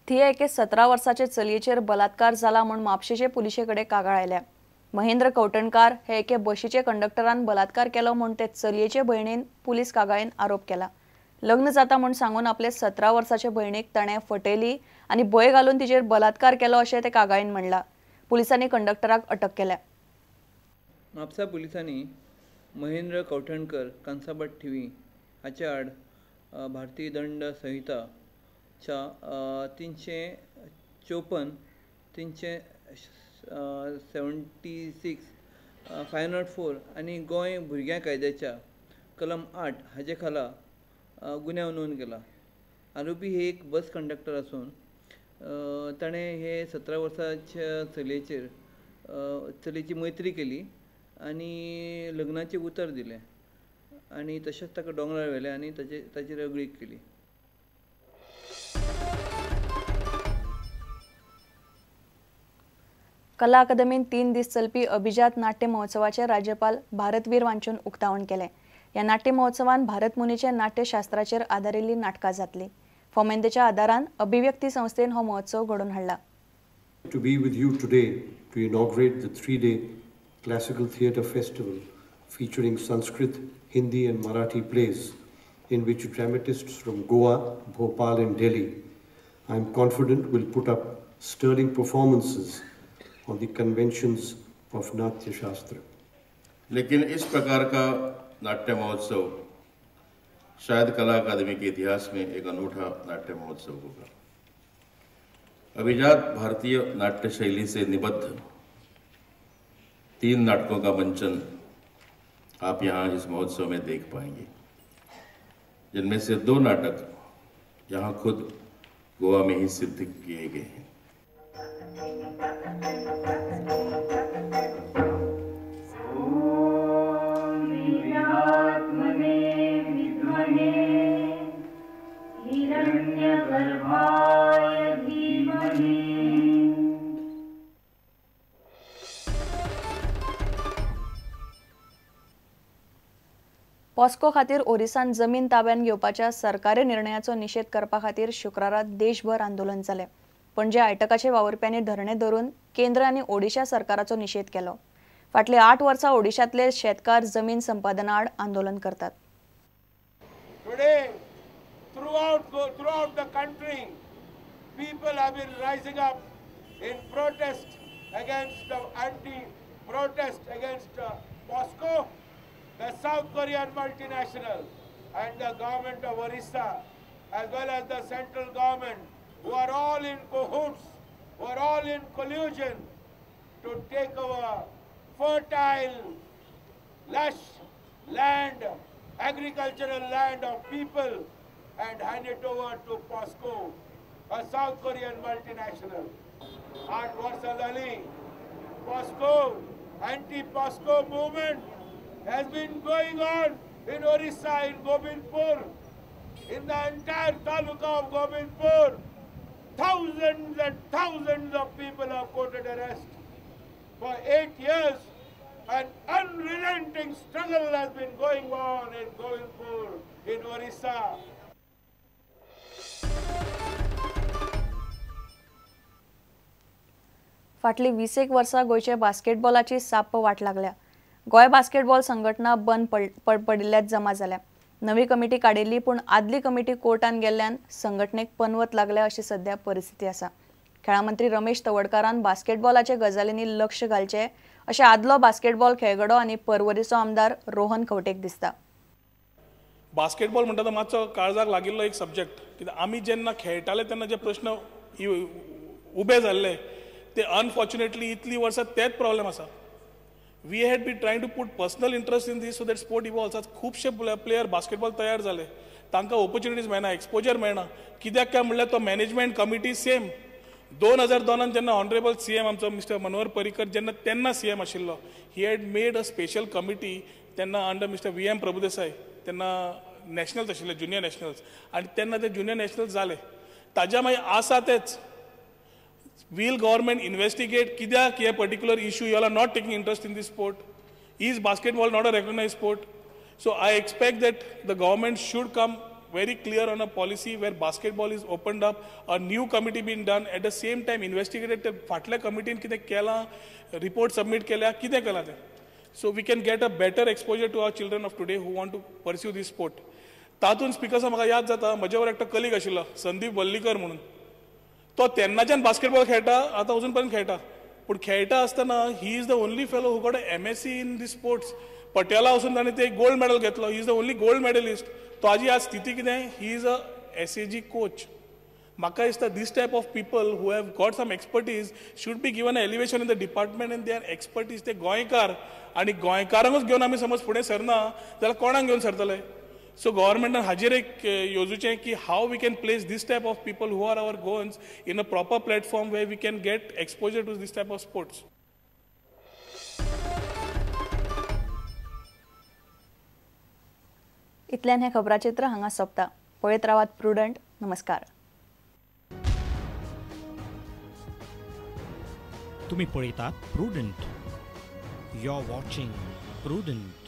थिये एके 17 वर्साचे चलयेचेर बलात्कार जाला म्हूण म्हापशेचे पुलिशे कडेन कागाळ आयल्या. महेंद्र कवठणकार हे एके बशीचे कंडक्टरान बलात्कार केलो म्हूण ते चलयेचे भयणीन पुलीस कागाळीन आरोप केला. लग्न जाता म्हूण सांगून आपले 17 वर्साचे भयणीक ताणें फटयली आनी भंय घालून तिचेर बलात्कार केलो अशें ते कागाळीन म्हणलां. पुलिसांनी कंडक्टराक अटक केल्या. म्हापसा पुलिसांनी महेंद्र कवठणकर कांसाबट थिवी हाच्या आड भारतीय दंड संहिताच्या 354, 376, 504 आनी गोंय भुरग्यां कायद्याच्या कलम 8 हाजे खाला गुन्यांव नोंद केला. आरोपी हे एक बस कंडक्टर आसून ताणें हे 17 वर्साच्या चलयेचेर चलयेची मैत्री केली आनी लग्नाचें उतर दिलें आनी तशेंच ताका दोंगरार व्हेलें आनी ताचेर अगळीक केली. कला अकादमीन 3 दीस चलपी अभिजात नाट्य महोत्सवाचे राज्यपाल भारतवीर वांचून उक्तावण केलें. ह्या नाट्य महोत्सवान भारत मुनीचे नाट्यशास्त्राचेर आदारिल्ली नाटकां जातली. फोमेंदेच्या आदारान अभिव्यक्ती संस्थेन हो महोत्सव घडोवन हाडला. To be with you today to inaugurate the 3-day classical theatre festival featuring Sanskrit, Hindi and Marathi plays in which dramatists from Goa, Bhopal and Delhi, I am confident, will put up sterling performances on the conventions of Natya Shastra. लेकिन इस प्रकार का नाट्य महोत्सव शायद कला अकादमी K इतिहास में एक अनूठा नाट्य महोत्सव होगा. अभिजात भारतीय नाट्य शैली से निबद्ध 3 नाटकों का मंचन आप यहाँ इस महोत्सव में देख पाएंगे, जिनमें से 2 नाटक यहाँ खुद गोवा में ही सिद्ध किए गए हैं. पॉस्को खातीर ओरिसान जमीन ताब्यात घेवपाच्या सरकारी निर्णयाचो निशेध करपा खातीर शुक्रारा देशभर आंदोलन जालें. पणजे आयटकाचे वावुरप्यांनी धरणे धरून केंद्र आनी ओडिशा सरकाराचो निशेध केलो. फाटली 8 वर्सां ओडिशांतले शेतकार जमीन संपादना आड आंदोलन करतात. Today, throughout the country, people have been rising up in protest against the anti-protest against POSCO, the South Korean multinational, and the government of Orissa, as well as the central government, who are all in cahoots, who are all in collusion to take over fertile, lush land, agricultural land of people, and hand it over to POSCO, a South Korean multinational. 8 वर्षां जाली, POSCO, anti-POSCO movement has been going on in Orissa, in Gobindpur, in the entire taluka of Gobindpur. Thousands and thousands of people are quoted arrest. For 8 years, an unrelenting struggle has been going on in Gobindpur, in Orissa. फाटली 20 वर्सां गोंयचे बास्केटबॉलाची साप्प वाट लागल्या. Goa basketball संघटना बंद पडिल्ल्यात जमा जाल्या. नवी कमिटी काडिल्ली, पूण आदली कमिटी कोर्टान गेल्ल्यान संघटनेक पनवत लागल्या अशी सध्या परिस्थिती आसा. खेळां मंत्री रमेश तवडकारान बास्केटबॉलाचे गजालींनी लक्ष घालचें अशें आदलो बास्केटबॉल खेळगडो आनी परवरीचो आमदार रोहन खंवटेक दिसता. बास्केटबॉल म्हणटा तो मातसो काळजाक लागिल्लो एक सब्जेक्ट, कित्याक आमी जेन्ना खेळटाले तेन्ना जे प्रश्न उबे जाल्ले ते अनफॉर्च्युनेटली इतली वर्सां तेच प्रॉब्लेम आसा. We had been trying to put personal interest in this so that sport evolves. आज खुबशे प्लेयर बास्केटबॉल तयार जाले, तांकां ऑपॉर्च्युनिटीज मेळना, एक्सपोजर मेळना. कित्याक काय म्हणल्यार तो मॅनेजमेंट कमिटी सेम 2002 जेन्ना ऑनरेबल सीएम आमचो मिस्टर मनोहर पर्रीकर जेन्ना तेन्ना सीएम आशिल्लो, he had made a special committee तेन्ना अंडर मिस्टर VM Prabhudesai, तेन्ना नॅशनल्स आशिल्ले, ज्युनियर नॅशनल्स, आनी तेन्ना ते ज्युनियर नॅशनल्स जाले. ताज्या मागीर आसा तेच Will government investigate कित्याक हे particular issue you all are not taking interest in this sport? Is basketball not a recognized sport? So I expect that the government should come very clear on a policy where basketball is opened up, a new committee been done, at the same time investigated फाटल्या कमिटीन कितें केलां, report submit केल्या, कितें केलां तें. So we can get a better exposure to our children of today who want to pursue this sport. तातूंत स्पिकर्सा म्हाका याद जाता, म्हजे बरोबर एकटो कलीग आशिल्लो संदीप वल्लीकर म्हणून, तो तेन्नाच्यान बास्केटबॉल खेळटा, आतां अजून पर्यंत खेळटा. पूण खेळटा आसतना he is the only fellow who got a MSc in the sports. Patiala वचून ताणें ते गोल्ड मेडल घेतलो, he is the only gold medalist. तो आजी आज स्थिती कितें, he is a SAG coach. म्हाका दिसता this type of people who have got some expertise should be given elevation in the department and their expertise. ते गोंयकार आनी गोंयकारांकूच घेवन आमी समज फुडें सरना जाल्यार कोणाक घेवन सरतले? सो गव्हर्मेंटान हाजेर एक येवजुचें की how we can place this type of people who are our Goans in a proper platform where we can get exposure to this type of sports. इतल्यान हें खबराचित्र हांगा सोंपता. पळयत रावात प्रुडंट. नमस्कार. तुम्ही पळयतात Prudent. You are watching Prudent.